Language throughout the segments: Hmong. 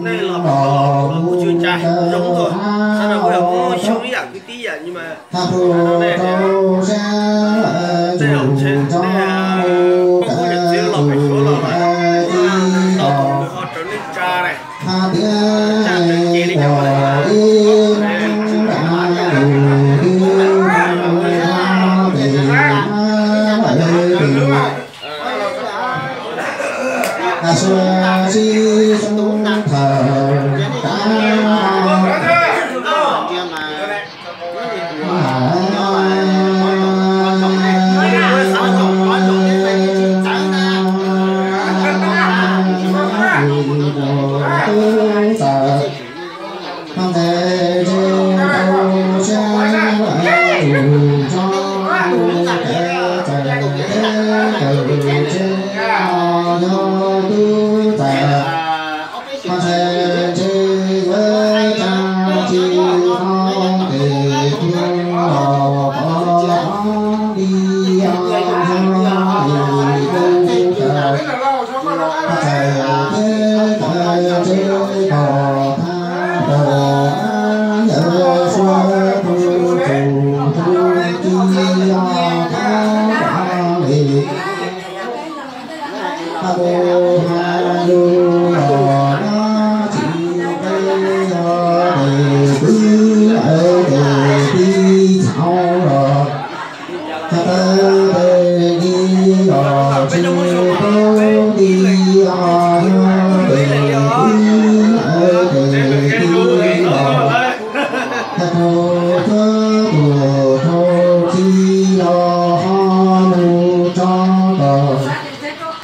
Nej los kuv tsis ua cas, zoo tuaj, sawv daws kuj yog muab xyoo ib yam kwv tij yam, nws mas nej, nej, nej, nej poj koob yawm txiv los pem Suav los lawm, tau tus nws ho raws nej tsa ne. Tsa raws ces li cas los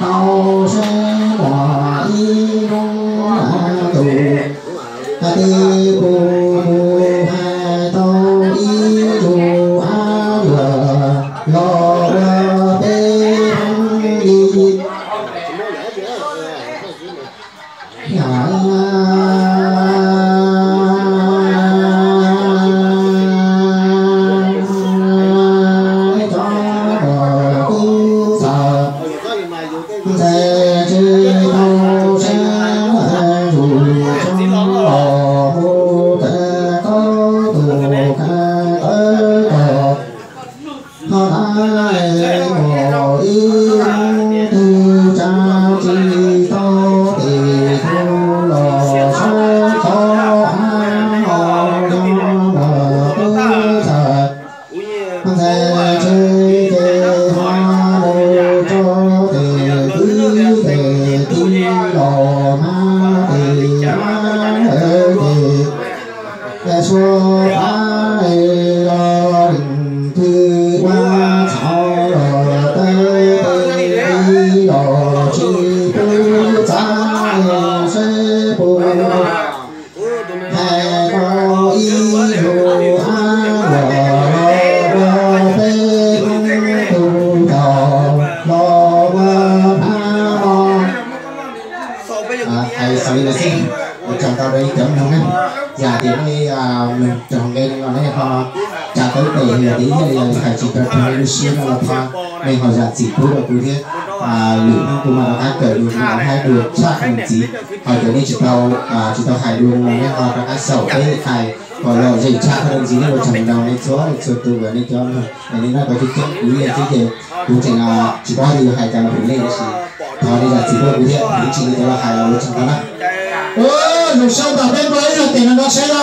Tau seb muaj ib hnub na tus, hais tias kuv mus hais tau ib tug ab luam los ua peb li. Ho tab mus ib hnub twg tsa tsis tau tes tub los sab tod ab ho yog mas tub txawm ntxhais tsheb ces ho mus rau tes kwv tes tij los hmab tes hmab tes. Suav pab los leej twg ua txhaum los tawv teb los tsis pub txav seb puas hais tau ib lus ab luam los ua peb hnub tug tau los ua pab los. Hais xaus li no xwb, ua tsaug ntau rau ib cov mloog na. Yog tias nej mloog raug nqe no nej ho tsa tawv tes, yog tias ib yam li hais tsis tau raug nej lub siab no los thov nej ho zam txim pub rau kuv thiab. Lwm hnub kuv mam rov qab kawm dua, kuv mam haib dua tshaj qhov ntxiv. Ho cov nej tsis tau, tsis tau hais dua no nej ho rov qab xaus peb hais kom lom zem tshaj qhov ntxiv. Nej ua tsaug ntau nej txhua leej txhua tus uas nej cov mloog, nej noj qab coob coob kuv ib leeg xwb ces kuv tseem tsis paub tias yuav hais cas los pem nej tab sis thov nej zam txim pub kuv thiab, kuv tsis li cov los hais los ua tsaug ntau na. Zoo siab tas peb npaj ib zag tes no nrog saib os.